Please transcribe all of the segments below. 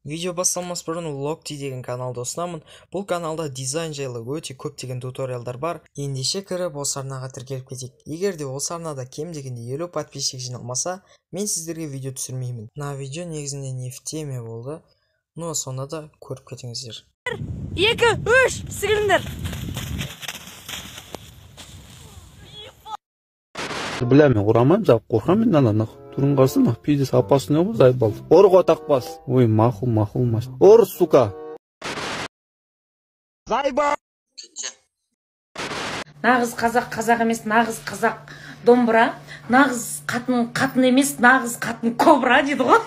Видео басталмас бұрын Локти деген каналды ұсынамын. Бұл каналда дизайн жайлы өте көптеген туториалдар бар. Ендеше кіріп осы арнаға тіркеліп кетейік. Егер де осы арнада кем дегенде 50 подписчик жиналмаса, мен сіздерге видео түсірмеймін. Мына видео негізінде не в теме болды, но сонда да көріп кетіңіздер. 2, 3, сігіліңдер. Бля, мен ұрамаймын, жап қорқамын мен ана нах. Түрін қарсы нах, пиздец, опасный ғой, заебал. Ұр қотақ бас. Ой, мақұл, мақұл, маш. Ұр, сука. Заебал. Нағыз қазақ қазақ емес, нағыз қазақ домбыра, нағыз қатын қатын емес, нағыз қатын кобра дейді ғой.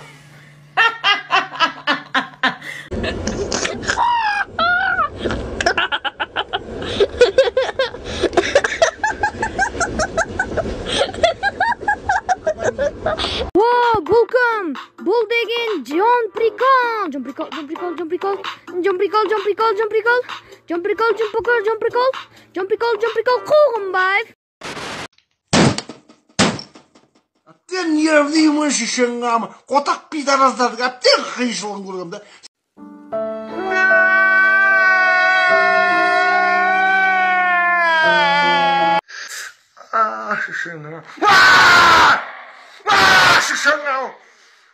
О, бұл кім? Бұл деген Джон Прикол. Джон Прикол, Джон Прикол, Джон Прикол, Джон Прикол, Джон Прикол, Джон Прикол, Джон Прикол, Джон Прикол, Джон Прикол, Джон Прикол, Джон Прикол, Қуғынбаев. Әбден нервныймын шешең, қотақ пидораздардың әбден қиыншылығын көргем да. Шешең, шешең,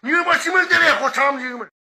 не басымыз деп қотағым жегім.